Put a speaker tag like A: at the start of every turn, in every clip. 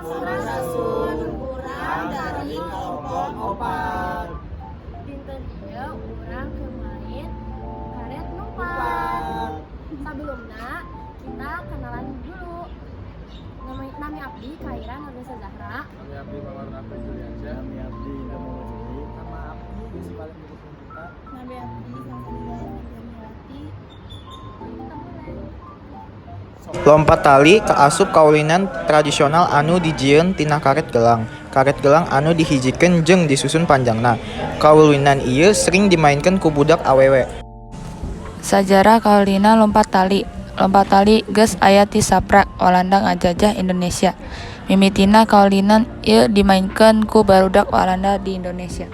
A: Sampurasun, urang dari kelompok 4.
B: Dinten ieu urang keur main karet lompat. Sebelumnya kita kenalan dulu. Nami abdi Kaira Nurlisa Zahra.
C: Nami abdi Mawar Nafi Juliansyah.
D: Nami abdi Indra Muhammad Juli.
E: Nama abdi Yusuf Alim Putra.
A: Nami abdi Salsabila Jamiawati.
B: Kita mulai.
F: Lompat tali kaasup kaulinan tradisional anu dijieun tina karet gelang. Karet gelang anu dihijikeun jeung disusun panjangna. Kaulinan ieu sering dimaenkeun ku budak awewe.
G: Sajarah kaulinan lompat tali. Lompat tali geus aya ti saprak Walanda ngajajah Indonesia. Mimitina kaulinan ieu dimaenkeun ku barudak Walanda di Indonesia.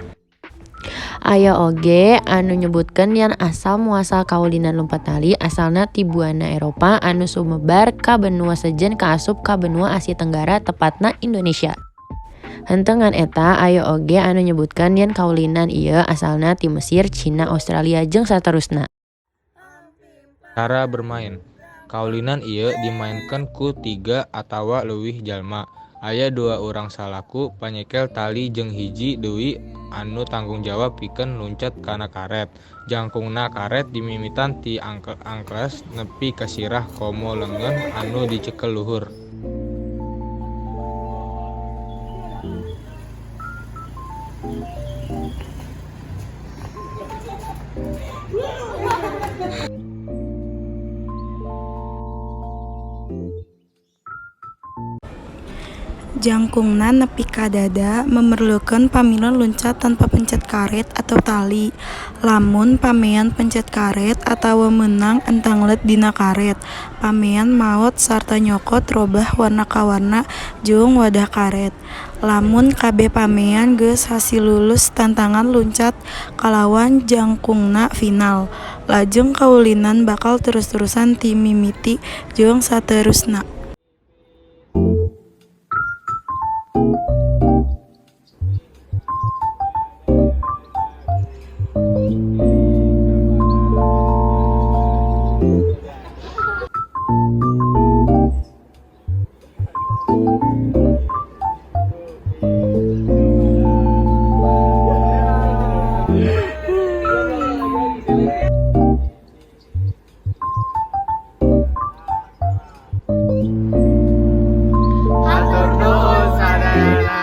H: Aya oge anu nyebutkeun yen asal muasal kaulinan lumpat tali asalna ti buana Eropa anu sumebar ka benua sejen kaasup ka benua Asia Tenggara, tepatna Indonesia. Henteu ngan eta, aya oge anu nyebutkeun yen kaulinan ieu asalna ti Mesir, Cina, Australia jeung saterusna.
C: Cara bermain. Kaulinan ieu dimaenkeun ku tiga atawa leuwih jalma. Aya dua urang salaku panyekel tali jeung hiji deui anu tanggung jawab pikeun luncat kana karet. Jangkungna karet dimimitan ti angkles nepi ka sirah komo leungeun anu dicekel luhur.
A: Jangkungna nepi ka dada memerlukeun pamilon luncat tanpa pencet karet atau tali. Lamun pamean pencet karet atawa meunang entanglet dina karet, pamean maot sarta nyokot robah warna ka warna jeung wadah karet. Lamun kabeh pamean geus hasil lulus tantangan luncat kalawan jangkungna final, lajeng kaulinan bakal terus-terusan ti mimiti jeung saterusna.
C: Hatur nuhun sadayana.